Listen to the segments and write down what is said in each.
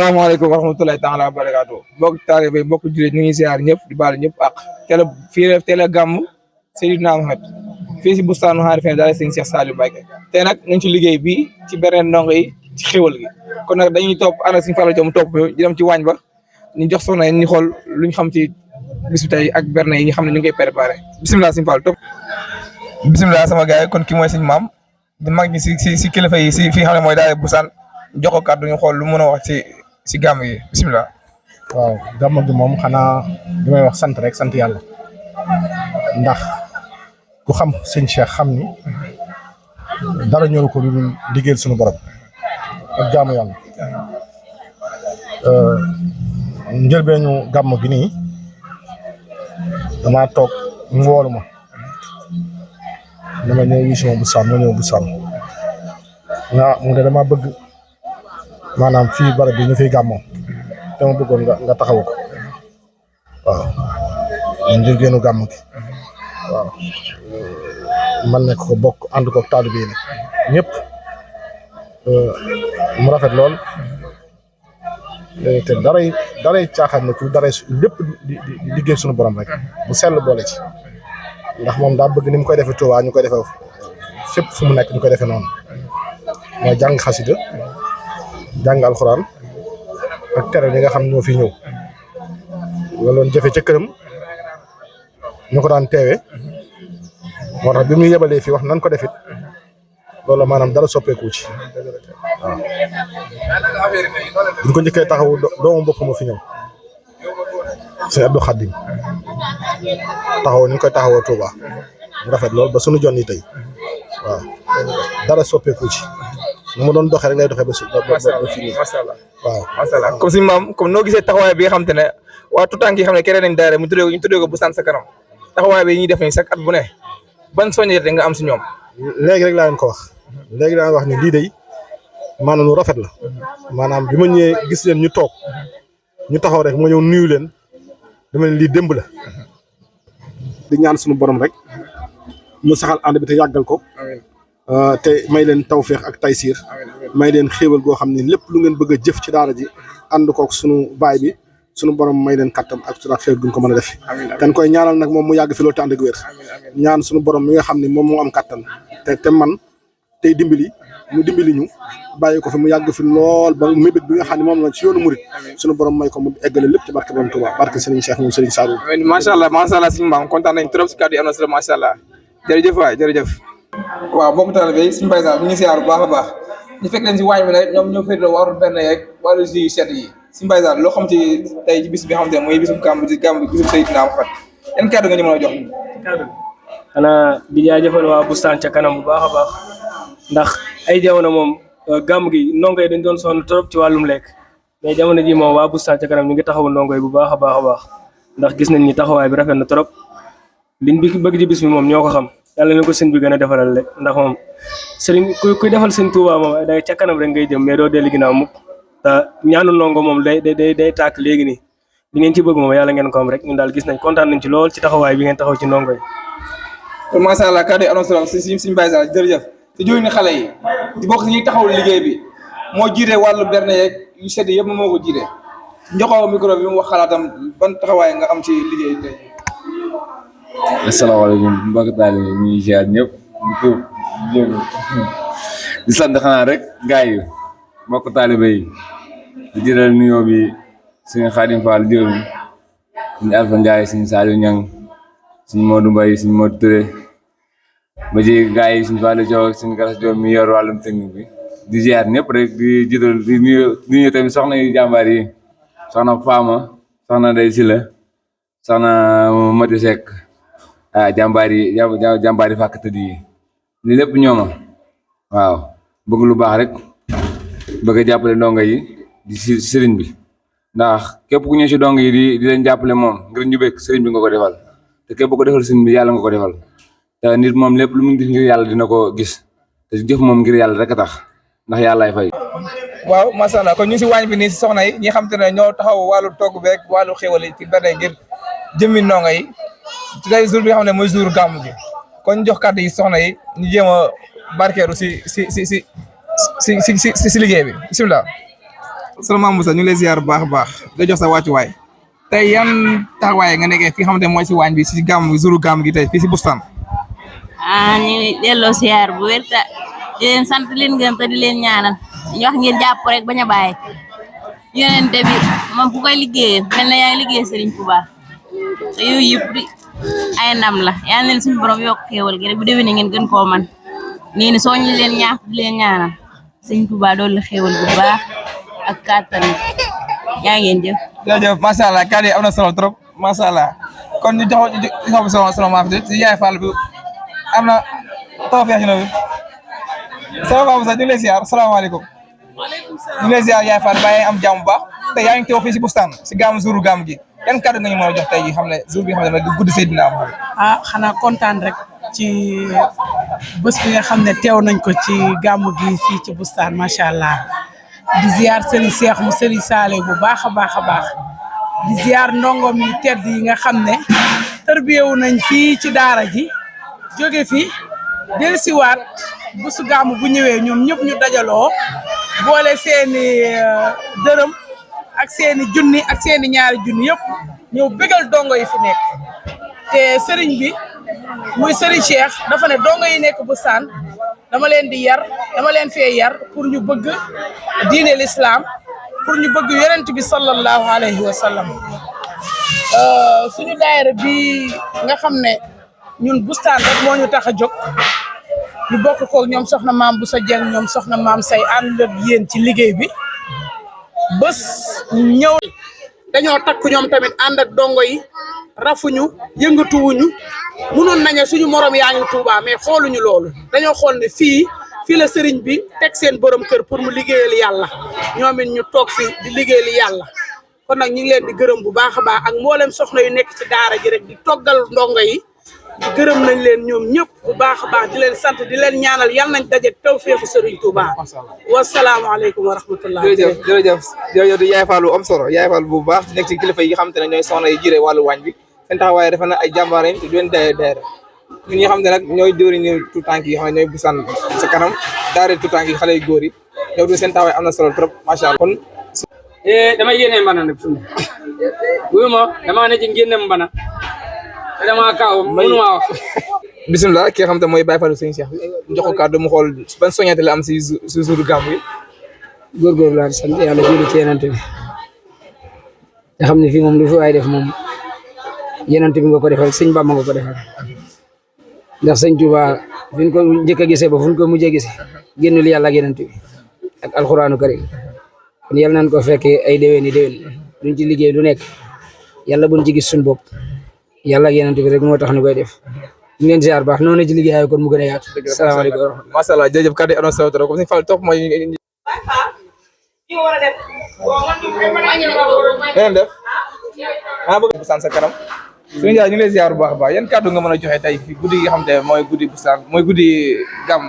salaamaaleykum wa rahmatulahi taala wa barakaatu mbokk taalibe mbokk jullit ñu ngi ziar ñëpp di baal ñëpp ak teel a gàmm Seydina Muhammad fii si bustaanu Arifin daal sëñ Cheikh Saliou Mbacké te nag ñu ngi ci liggéey bi ci beneen ndongo yi ci xéwal gi kon nag dañuy topp ànd ak suñu Fallou Diop mu topp ñu dem ci waañ ba ñu jox soxna yi ñu xool luñ xam ci bis bi tey ak berne yi nga xam ne ñu ngi koy préparé bisimilah suñu Fallou topp bisimilah sama gars yi kon ki mooy suñu maam di mag ñi si kilifa yi si fi nga xam ne mooy daal bustaan jox ko kàddu ñu xool lu mën a wax si gàmm yi bisimilah. waaw gàmm gi moom xanaa li may wax sant rek sant yàlla ndax ku xam sëñ Cheikh xam ni dara ñëru ko lu dul liggéeyal suñu borom ak jaamu yàlla njëlbeenu gàmm gi nii damaa toog mu woolu ma dama ñëw wi sama bu sàmm ma ñëw bu sàmm mu ne dama bëgg maanaam fii barab bi ñu fiy gàmmoo te ma bëggoon nga taxawu ko waaw njëlbeenu gàmm gi waaw man nekk ko bokk ànd ko taalibe yi ñëpp mu rafet lool te daray caaxaan na ci daray lépp di liggéey suñu borom rek bu sell boole ci ndax moom daa bëgg ni mu koy defee Tuubaa ñu koy defee fépp fu mu nekk ñu koy defee noonu mooy jàng xasida jàng alxuraan ak tere ñi nga xam ñoo fi ñëw loolu doon jëfe ca këram ñu ko daan teewee moo tax bi muy yebalee fii wax nan ko defit loolu maanaam dara soppeeku ci waaw bu ko njëkkee taxawu doomu bopp ma fi ñëw sëñ Abdou Khadim taxaw ni ñu koy taxawoo Touba mu rafet lool ba suñu jon yi tey waaw dara soppeeku ci nu ma doon doxee rek lay doxee ba fii nii waaw macha allah comme si maam comme noo gisee taxawaay bi nga xam te ne waa tuutànk yi xam ne keneen nañ daara ñu tuddee ko bu sant sa kanam taxawaay bi ñuy def nii chaque at bu ne ban soññeete nga am si ñoom. léegi rek laa leen ko wax léegi laa wax ni lii day maanaam lu rafet la maanaam bi ma ñëwee gis leen ñu toog ñu taxaw rek ma ñëw nuyu leen dama leen lii démb la di ñaan suñu borom rek mu saxal ànd bi te yàggal ko te may leen tawféex ak taysiir may leen xéewal goo xam ne lépp lu ngeen bëgg a jëf ci daara ji ànd kook sunu baay bi sunu borom may leen kattan ak sunu xéewal guñ ko mën a def kan koy ñaanal nag moom mu yàgg fi loolu te ànd ak wér ñaan sunu borom mi nga xam ne moom moo am kattan te man tey dimbali mu dimbali ñu bàyyi ko fi mu yàgg fi lool ba mébét bi nga xam ne moom la ci yoonu murit sunu borom may ko mu eggale lépp ci barke borom Touba barke Serigne Cheikh moom Serigne Saliou. macha allah suñu maam kontaan nañ trop si kàddu yi am na solo macha allah jërëjëf waay jërëjëf. waaw mbokk taalibe yi suñu Baye Sall ñu ngi siyaar bu baax a baax ñu fekk leen si waañ bi nag ñoom ñoo féetloo wàllu benn yeeg wàllu jus yu set yi suñu Baye Sall loo xam ci tey ci bis bi nga xamante ne mooy bisum gàmm bisum Seydina Muhammad yan kàddu nga ñu mën a jox. xanaa di jaajëfal waa bustaan ca kanam bu baax a baax ndax ay jamono moom gàmm gi ndongo yi dañ doon sonn trop ci wàllum lekk mais jamono ji moom waa bustaan ca kanam ñu ngi taxawu ndongo yi bu baax a baax ndax gis nañ ni taxawaay bi rafet na trop liñ bi bëgg ci bis bi moom ñoo ko xam yàlla na ko sëñ bi gën a defaral rek ndax moom sëriñ kuy defal sëñ Tuubaa moom day ca kanam rek ngay jëm mais doo dellu ginnaaw mukk te ñaanu ndongo moom day tàkk léegi nii li ngeen ci bëgg moom yàlla ngeen ko am rek ñun daal gis nañ kontaan nañ ci lool ci taxawaay bi ngeen taxaw ci ndongo yi. kon macha allah kàddu yi am na solo si suñu Baye Sall jërëjëf te jooy ni xale yi di bokk si ñuy taxawul liggéey bi moo jiite wàllu berne yeeg yu sedd yëpp moo ko jiite njoxoo micro bi mu wax xalaatam ban taxawaay nga am ci liggéey tey. asalaamaaleykum mbokk taalibe yi ñuy ziar ñëpp di sant xanaa rek gars yi mbokk taalibe yi di jëral nuyoo bi suñu Xaadim Fall jërum suñu Alpha Ndiaye suñu Saliou Niang suñu Modou Mbaye suñu Modou Touré ba ci gars yi suñu Fallou Diop suñu Garas Diop mi yor wàllum technique bi di ziar ñëpp rek di jëral di nuyu tamit soxna yu jàmbaar yi soxna Fama soxna Ndeye Sylla soxna Mati Seck jàmbaar yi fàkk tëdd yi li lépp ñooma waaw bëgg lu baax rek bëgg a jàppale ndongo yi di si sëriñ bi ndax képp ku ñëw si ndongo yi di leen jàppale moom ngir ñu bëgg sëriñ bi nga ko defal te képp ko defal sëriñ bi yàlla nga ko defal te nit moom lépp lu mu def ngir yàlla dina ko gis te jëf moom ngir yàlla rek a tax ndax yàllaay fay. waaw macha allah kon ñu si waañ bi nii si soxna yi ñi xam te ne ñoo taxaw wàllu togg beeg wàllu xéwal yi ci berne ngir jëmmi ndongo yi ci tey jour bi nga xam ne mooy jour gàmm gi kon jox kàddu yi soxna yi ñu jéem a barkeeru si liggéey bi bisimilah. solo Mame Moussa ñu lay ziar bu baax a baax da jox sa wàccuwaay tey yan taxawaay nga nekkee fi nga xamante ne mooy si waañ bi si gàmm jouru gàmm gi tey fii si bustaan. ñu delloo ziar bu wér te di leen sant leen gërëm te di leen ñaanal ñu wax ngeen jàpp rek bañ a bàyyi yonente bi moom ku koy liggéeyal mel na yaa ngi liggéey Serigne Touba te yooyu yëpp ay ndam la yal na leen suñu borom yokk xéewal gi rek bu déwénee ngeen gën koo man nii ni soo ñu leen ñaax di leen ñaanal Serigne Touba doon la xéewal bu baax ak kàttan yaa ngeen jëf. jërëjëf macha allah kàddu yi am na solo trop macha allah kon ñu jox solo maa fi si yaay Fall bi am na tawfeex ci loolu sama Mame Moussa ñu ngi lay ziar salaamaaleykum. ñu ngi lay ziar yaay Fall bàyyi am jàmm bu baax te yaa ngi teew fii si bustaan si gàmm jouru gàmm gi yan kàddu nga ñu mën a jox tey jii xam ne jour bi nga xam ne guddi Seydina Muhammad. xanaa kontaan rek ci bés bi nga xam ne teew nañ ko ci gàmm gi fii ci bustaan macha allah di ziar Serigne Cheikh mu Serigne Saliou bu baax a baax a baax di ziar ndongom yi tedd yi nga xam ne tërbiyewu nañ fii ci daara ji jóge fi dellusiwaat bésu gàmm bu ñëwee ñoom ñëpp ñu dajaloo boole seeni dërëm ak seeni junni ak seeni ñaari junni yëpp ñëw bégal dongo yi fi nekk te Serigne bi muy Serigne Cheikh dafa ne dongo yi nekk bustaan dama leen di yar dama leen fee yar pour ñu bëgg diine l'islam pour ñu bëgg yonent bi sallallahu alayhi wa sallam suñu daayira bi nga xam ne ñun bustaan rek moo ñu tax a jóg ñu bokk koog ñoom soxna Mame Boussa Dieng ñoom soxna Mame Say ànd ak yéen ci liggéey bi bés ñëw dañoo takk ñoom tamit ànd ak dongo yi rafuñu yëngatuwuñu munoon nañu suñu morom yaa ngi Touba mais xooluñu loolu dañoo xool ne fii la sëriñ bi teg seen borom kër pour mu liggéeyal yàlla ñoom it ñu toog fi di liggéeyal yàlla kon nag ñu ngi leen di gërëm bu baax a baax ak mboolem soxna yu nekk ci daara ji rek di toggal ndongo yi gërëm nañ leen ñoom ñëpp bu baax a baax di leen sant di leen ñaanal yal nañ daje tawfeexu sëriñ Touba wasalaamaaleykum wa rahmatullah. jërëjëf di yaay Fall bu am solo yaay Fall bu baax di nekk ci kilifa yi nga xamante ne ñooy soxna yi jiite wàllu waañ bi seen taxawaay dafa na ay jàmbaar lañ te du leen daayira ñun ñi xam ne nag ñooy jëwriñu tout tànk yi xam ne ñooy busaan sa kanam daara tout tànk yi xale yu góor yi ñoom du seen taxawaay am na solo trop macha allah kon damay génne mbana nag fu mu ne wuyu ma damaa ne ci génne mbana te damaa kaaw mënuma wax. bisimilah ki nga xam te mooy Baye Fall Serigne Cheikh jox ko kàddu mu xool ban soññante la am si jouru gàmm yi. góorgóorlu laa di sant yàlla julli ci yenante bi te xam ne fii moom lu fi waay def moom yenante bi nga ko defal sëñ Bamba nga ko defal ndax sëñ Touba fi ñu ko njëkk a gisee ba fu ñu ko mujjee gisee génnul yàlla ak yenante bi ak alxuraanu karim kon yàlla nañ ko fekkee ay déwéni déwén luñ ci liggéey lu nekk yàlla buñ ci gis suñu bopp yàlla ak yenante bi rek moo tax ñu koy def ñu leen ziar baax noonu ci liggéey kon mu gën a yaatu. salaamaaleykum wa rahmatulah. macha allah jërëjëf kàddu yi am na solo trop comme si Fall topp mooy. ngeen def bëgg bustaan sa kanam suñu jaay ñu lay ziar bu baax a baax yan kàddu nga mën a joxe tey fii guddi gi nga xam te mooy guddi bustaan mooy guddi gàmm.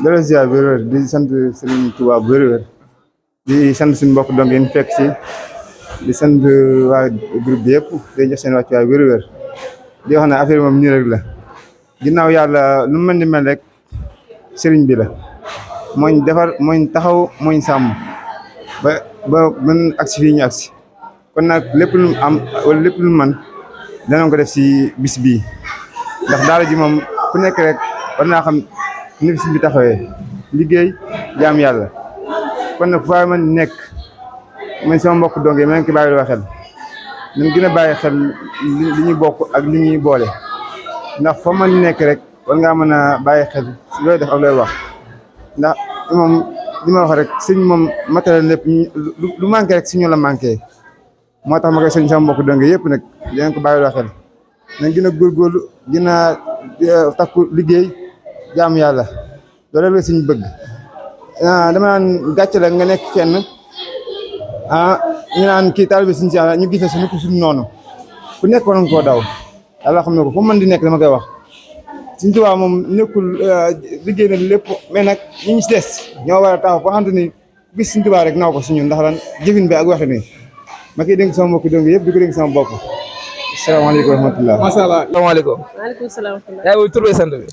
dara ziar bu wér di sant Serigne Touba bu wér di sant suñu mbokk donc yéen fekk si di sant waa groupe bi yëpp di jox seen wàccuwaay wér di wax ne affaire moom nii rek la ginnaaw yàlla lu mel ni mel rek Serigne bi la mooñ defar mooñ taxaw mooñ sàmm ba mën agsi fii ñu agsi kon nag lépp lu am wala lépp lu man danañ ko def si bis bii ndax daara ji moom ku nekk rek war naa xam ni bis bi taxawee liggéey jaam yàlla kon nag fu waay man nekk man sama mbokk donge ma ngi ko bàyyi loo xel nañ gën a bàyyi xel li ñuy bokk ak li ñuy boole ndax fa man nekk rek war ngaa mën a bàyyi xel looy def ak looy wax ndax moom li ma wax rek sëñ moom matériel lépp lu manqué rek si ñu la manqué moo tax ma koy sëñ sama mbokk donge yëpp nag dinañ ko bàyyi loo xel nañ gën a góorgóorlu gën a takku liggéey jaam yàlla loolu la suñu bëgg dama naan gàcce la nga nekk fenn ñu naan kii taalibe suñu si ñu gisee suñu ko suñu noonu ku nekk war nga koo daw yàlla xam ne ko fu mën di nekk dama koy wax Sëñ Tuubaa moom nekkul liggéey na lépp mais nag ñi ñu si des ñoo war a taxaw ba xamante ni gis Sëñ Tuubaa rek naw ko suñu ndax lan jëfin bi ak waxin wi ma koy dénk sama mbokki dong yëpp di ko dénk sama bopp asalaamaaleykum wa rahmatulah. macha allah salaamaaleykum. maaleykum salaam. yaa ngi tur beeg sant bi.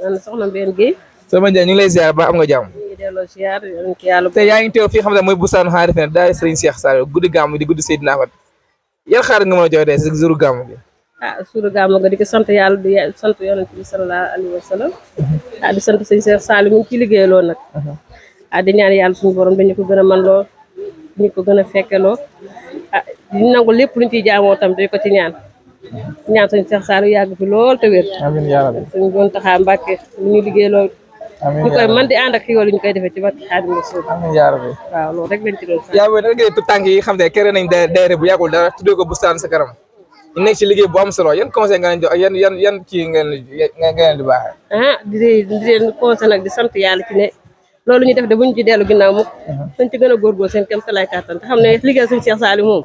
man soxna Mbène Guèye. Soxna Ndiaye ñu ngi lay ziar ba am nga jàmm. delloo ziar yéen ki yàlla. te yaa ngi teew fii xam ne mooy bustaanu Arifina daal Serigne Cheikh Saliou guddi gàmm di guddi Seydina Ahmad yan xaar nga mën a joxe tey si jouru gàmm bi. suuru gàmm nga di ko sant yàlla di sant yonent bi sallallahu alayhi wa sallam. di sant sëñ Cheikh Saliou mu ngi ciy liggéeyaloo nag. di ñaan yàlla suñu borom dañu ko gën a man loo ñu ko gën a fekkeloo ñu nangu lépp luñ ciy jaamoo tam di ko ci ñaan sëñ Cheikh Saliou yàgg fi lool te wér. amiin yaa rabbi. suñu doon taxaa Mbàkke lu ñu liggéeyaloo. ñu koy man di ànd ak xiwal ñu koy defee ci barke Xaadimu Rasuul. amiin yaa rabbi. waaw loolu rek lañ ci doon. yaa booy naka tu tànk yi xam ne kere nañ daayira bu yàggul dara tuddee ko bustaan sa kanam ñu nekk ci liggéey bu am solo yan conseil nga leen jox yan kii ngeen di baaxee. di leen conseil nag di sant yàlla ci ne loolu ñu def de buñ ci dellu ginnaaw mukk dañ ci gën a góorgóor seen kem talaay kàttan te xam ne liggéey sëñ Cheikh Saliou moom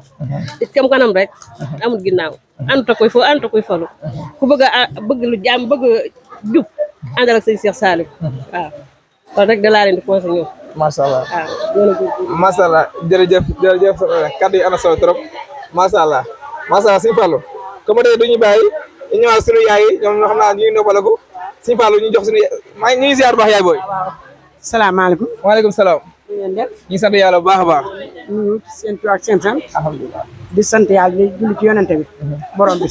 it kem kanam rek amul ginnaaw ànduta koy fo ànduta koy falu ku bëgg lu jàmm bëgg jub àndal ak sëñ Cheikh Saliou waaw kon rek da laa leen di conseil ñoom. macha allah waaw gën a góorgóor. macha allah jërëjëf kàddu yi am na solo trop macha allah Sëñ Fallou comme tey du ñu bàyyi ñu ñëwaat suñu yaay yi ñoom ñoo xam naa ñu ngi noppalagu Sëñ Fallou ñu jox suñu maa ngi ziar bu baax yaay booy. salaamaaleykum. waaleykum salaam. ñu ngeen def. ñu sant yàlla bu baax a baax. ñu seen tur ak seen sant. alhamdulilah. di sant yàlla di julli ci yonente bi. borom bi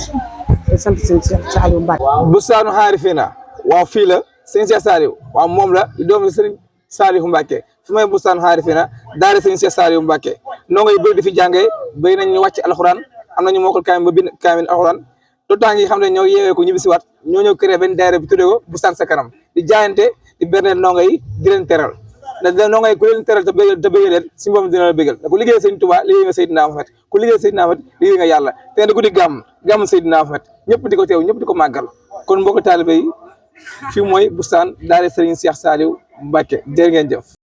di sant sëñ Cheikh Saliou Mbacke. bustaanu Arifina waaw fii la sëñ Cheikh Saliou waaw moom la di doomu sëriñ Saliou Mbacke fi may bustaanu Arifina daara sëñ Cheikh Saliou Mbacke noo ngay bëri di fi jàngee bëri nañ ñu wàcc alxuraan am nañu mokkal kaamil ba bind kaamil alxuraan tout temps yi xam ne ñoo yeewee ko ñibbi si waat ñoo ñëw créé benn daayira bi tuddee ko bustaan sa kanam di jaayante di berneel ndongo yi di leen teral ndax ndongo yi ku leen teral te bëgg leen si moom dina la bëggal ku liggéey sëñ Touba liggéey nga Seydina Ahmad ku liggéey Seydina Ahmad liggéey nga yàlla te ne guddi gàmm Seydina Ahmad ñëpp di ko teew ñëpp di ko màggal kon mbokk taalibe yi fii mooy bustaan daara Serigne Cheikh Saliou Mbacke jërë ngeen jëf